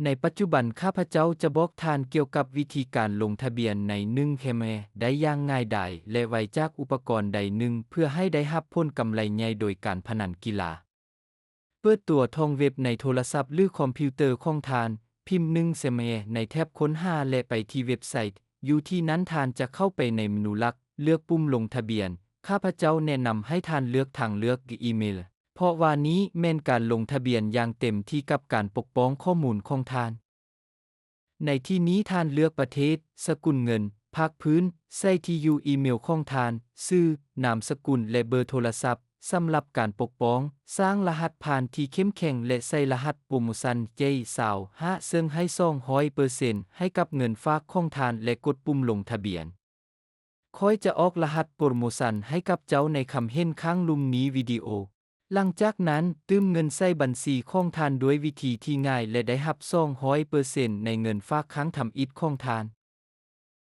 ໃນປັດຈຸບັນ ຂ້າພະເຈົ້າຈະບອກທ່ານກ່ຽວກັບວິທີການລົງທະບຽນໃນໜຶ່ງແຄມແຮໄດ້ຢ່າງງ່າຍດາຍ ແລະ ໄວຈາກອຸປະກອນໃດໜຶ່ງ ເພື່ອໃຫ້ໄດ້ຮັບຜົນກຳໄລໃຫຍ່ໂດຍການພະນັນກິລາ. ເປີດຕົວທອງເວັບໃນໂທລະສັບ ຫຼື ຄອມພິວເຕີຂອງທ່ານ, ພິມໜຶ່ງແຄມແຮໃນແຖບຄົ້ນຫາ ແລະ ໄປທີ່ເວັບໄຊ. ຢູ່ທີ່ນັ້ນທ່ານຈະເຂົ້າໄປໃນເມນູຫຼັກ, ເລືອກປຸ່ມລົງທະບຽນ. ຂ້າພະເຈົ້າແນະນຳໃຫ້ທ່ານເລືອກທາງເລືອກອີເມລ, ເພາະວ່ານີ້ແມ່ນການລົງທະບຽນຢ່າງເຕັມທີ່ກັບການປົກປ້ອງຂໍ້ມູນຂອງທ່ານ. ໃນທີ່ນີ້ທ່ານເລືອກປະເທດ, ສະກຸນເງິນ, ພາກພື້ນ, ໃສ່ທີ່ຢູ່ອີເມລຂອງທ່ານ, ຊື່, ນາມສະກຸນ ແລະ ເບີໂທລະສັບ. ສຳລັບການປົກປ້ອງ, ສ້າງລະຫັດຜ່ານທີ່ເຂັ້ມແຂງ ແລະ ໃສ່ລະຫັດໂປຣໂມຊັນ ເຈ ຊາວຫ້າ ເຊິ່ງໃຫ້ສອງຮ້ອຍເປີເຊັນໃຫ້ກັບເງິນຝາກຂອງທ່ານ ແລະ ກົດປຸ່ມລົງທະບຽນ. ຂ້ອຍຈະອອກລະຫັດໂປຣໂມຊັນໃຫ້ກັບເຈົ້າໃນຄຳເຫັນຂ້າງລຸ່ມນີ້ວິດີໂອ. ຫຼັງຈາກນັ້ນ, ຕື່ມເງິນໃສ່ບັນຊີຂອງທ່ານດ້ວຍວິທີທີ່ງ່າຍ ແລະ ໄດ້ຮັບສອງຮ້ອຍເປີເຊັນໃນເງິນຝາກຄັ້ງທຳອິດຂອງທ່ານ.